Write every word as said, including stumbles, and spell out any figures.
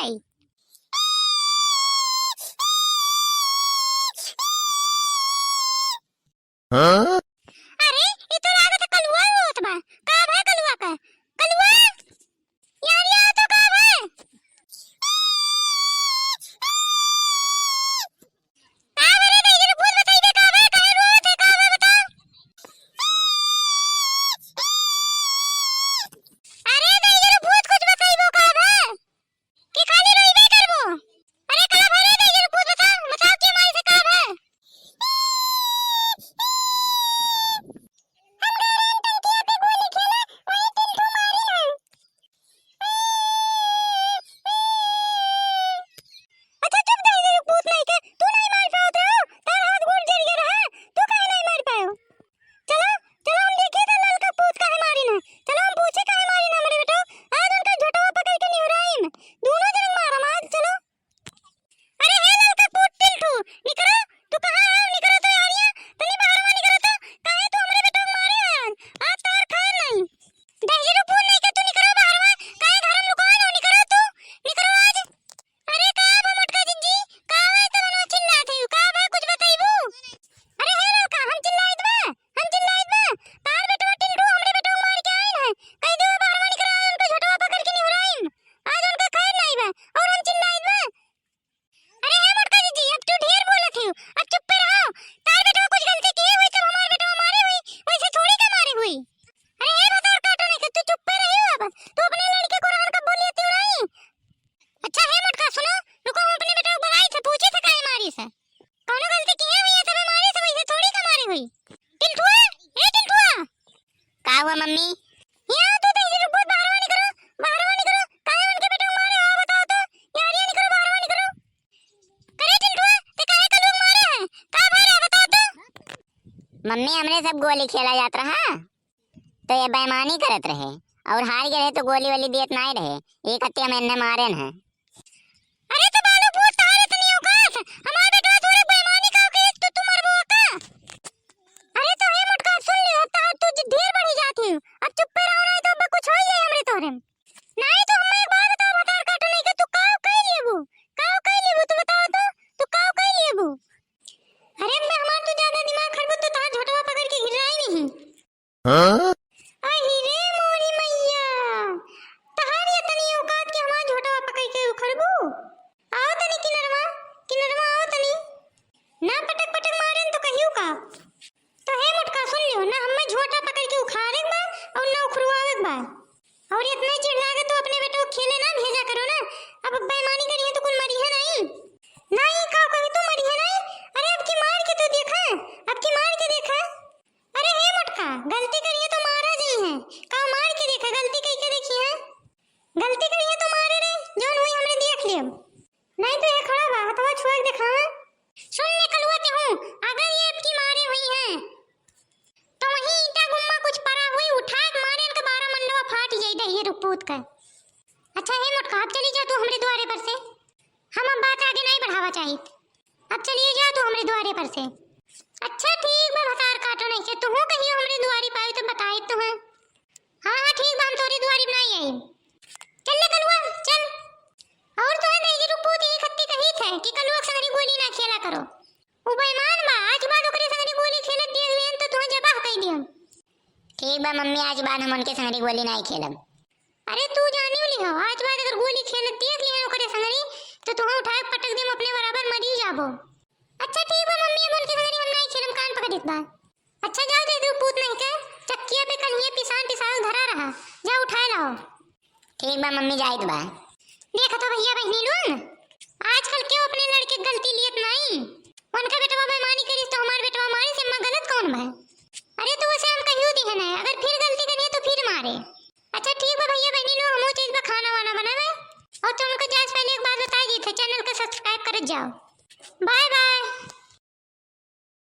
बताई। हाँ? अरे, ई तो लागत है कलुआ रोत बा। का भा कलुआ का? कलुआ? यार, या तो का भा? का भा रे, दहिजरू भूत बताइबे का भा? काहे रोत है? का भा बताओ? अरे, दहिजरू भूत कुछ बताइबो का भा? कि खाली रोइबे करबो? अरे कला भरे दे, ये भूत बताओ, बताओ के मारी से का भा? हम गारन टंकिया पे गोली खेला, वही टिल्टू मारी ना। अच्छा चुप दे, ये भूत नहीं के, तू नहीं मार पाओ तो, तार हाथ गोड़ जल गया रहा, तू काहे नहीं मार पायो? चलो, चलो हम देखे तो ललका पूत काहे मारी ना। चलो हम पूछे काहे मारी ना हमरे बेटो। आज उनका झोटवा पकड़ के निहुराइम। दोनों जन मारम आज, चलो। अरे हे ललका पूत टिल्टू, निकरो, तू कहाँ है? निकरो तो यारिया, तनी बाहर में निकरो तो। काहे तू हमरे बेटो को मारे आज? आज तार खैर नहीं। दहिजरू पूत नहीं के तू निकरो बाहर में, काहे घर में लुकाए ना, निकरो तू, निकरो आज। अरे का बा मोटका जिज्जी, का बा इतना चिल्लात है, का बा कुछ बताइबू? अरे हे ललका, हम चिल्लाइत बा, हम चिल्लाइत बा, तार बेटवा टिल्टू हमरे बेटवा मार के आइन है, कह दो बाहर निकरा, आज उनका झोटवा पकड़ के निहुराइन, आज उनका खैर नहीं बा, और हम चिल्लाइत बा। अरे हे मोटका जिज्जी, अब तू ढेर बोलत है, अब चुप्पे रहो, तार बेटवा कुछ गलती किए हुई तब हमार बेटवा मारे हुई, वैसे थोड़ी का मारे हुई। अरे हे भतार काटो नहीं के, तू चुप्पे रही हो अब, तू अपने लड़के को रहन का बोलिए तू नहीं। अच्छा हे मोटका सुनो, रुको हम अपने बेटवा को बुलाई थे, पूछे थे काहे मारी से। कौनो गलती किए हुई है तबे मारी से, वैसे थोड़ी का मारी हुई। टिल्टुआ, ए टिल्टुआ। का हुआ मम्मी? यहाँ तो दहिजरू पूत बाहरवा निकरो, बाहरवा निकरो, काहे उनके बेटवा को मारे हो बताओ तो, यारिया निकरो, बाहरवा निकरो। करे टिल्टुआ, ते काहे का लोग मारे हैं, का भइल है बताओ तो। मम्मी हमरे सब गोली खेला जात रहा। तो ये बेईमानी करत रहे और हार गए रहे तो गोली वोली दियत नाई रहे, ये कत्ती हम इन्हें मारेन है। अरे तो बालू भूत तारे तनी औकात, हमार बेटवा तोरे बेईमानी का के तो तू मरबो का? अरे तो हे मोटका सुन ले, अब तो तू ज-, ढेर बढ़ी जाती हो, अब चुप्पे रहो नहीं तो अब कुछ हो ही जाए हमरे तोरे में। नहीं तो हमें एक बात बताओ भतार काटो नहीं के तू काव कह लेबू, काव कह लेबू तू बताओ तो, तू काव कह लेबू? अरे मैं हमार तू ज्यादा दिमाग खरबू तो तार झोटवा पकड़ के गिराई नहीं। हाँ? अहि रे मोरी मैया, तहार इतनी औकात के हमार झोटवा पकड़ के उखड़बू? आओ तनी किनरवा, किनरवा आओ तनी। ना पटक पटक मारेन तो कहियो का। तो हे मोटका सुन लियो, ना हमें झोटा पकड़ के उखाड़े के बा और ना उखड़वावे के बा। और इतने चिढ़ लागे तो अपने बेटो खेले ना भेजा करो ना, अब बेईमानी करिए तो कुल मरी है नहीं। नहीं, का कही तू मरी है नहीं? अरे अब की मार के तो देखा, अब की मार के देखा। अरे हे मोटका, गलती करिए तो मारा जाई है। का मार के देखा, गलती कई के देखी है। गलती करिए तो मारे रे, जौन हुई हमरे देख लियो। नहीं तो ये खड़ा बा, हथवा छुआ के देखावे। सुन ले कलुआ ते हूँ, अगर ये अब की मारे हुई है, तो वही ईंटा गुम्मा कुछ परा हुई, उठा के मारे इनका बारह मंडवा फाट जाई दहिए रुपूत का। अच्छा हे मोटका, अब चली जा तू हमरे द्वारे पर से। हम अब बात आगे नहीं बढ़ावा चाहित। अब चलिए जा तू हमरे द्वारे पर से। अच्छा ठीक बा भतार काटो नहीं के, तुहू कहियो हमरे द्वारी पाई तो बताई तुहें। हाँ, हाँ, ठीक बा, हम तोरे द्वारी बनाई आई। चल ले कलुआ, चल। और तुहें दहिजरू पूत यही खत्ती कही थे कि कलुआ के संगरी गोली ना खेला करो। वो बेईमान बा, आज बाद ओकरे संगरी गोली खेलत देख लेन तो तुहें जबाह कई दियन। ठीक बा मम्मी, आज बाद हम उनके संगरी गोली नाई खेलब। अरे तू जानी ली हो, आज बाद अगर गोली खेलत देख लिहन ओकरे संगरी, तो तुहें उठाए के पटक देम, अपने बराबर मरी जाबो। अच्छा ठीक बा मम्मी, अब उनके संगरी हम नाई खेलम, कान पकड़ित बा। अच्छा जाओ दहिजरू पूत नहीं के, चक्किया पे कन्हिया पिसान पिसावे धरा रहा, जा उठाए लाओ। ठीक बा मम्मी, जाइत बा। देखत हो भैया बहिनी लोग, आजकल केहू अपने लड़के के गलती लियत नाई। उनका बेटवा बेईमानी करिस तो हमार बेटवा मारिस, एम्मा गलत कौन बा? अरे तो उसे हम कहियो दिहे ना, अगर फिर गलती करिए तो फिर मारे। अच्छा ठीक बा भैया बहिनी लोग, हमहू चीज बा खाना वाना बनावे और तुम लोग जाए से पहले एक बात बताई दी थे, चैनल के सब्सक्राइब करत जाओ। Bye bye.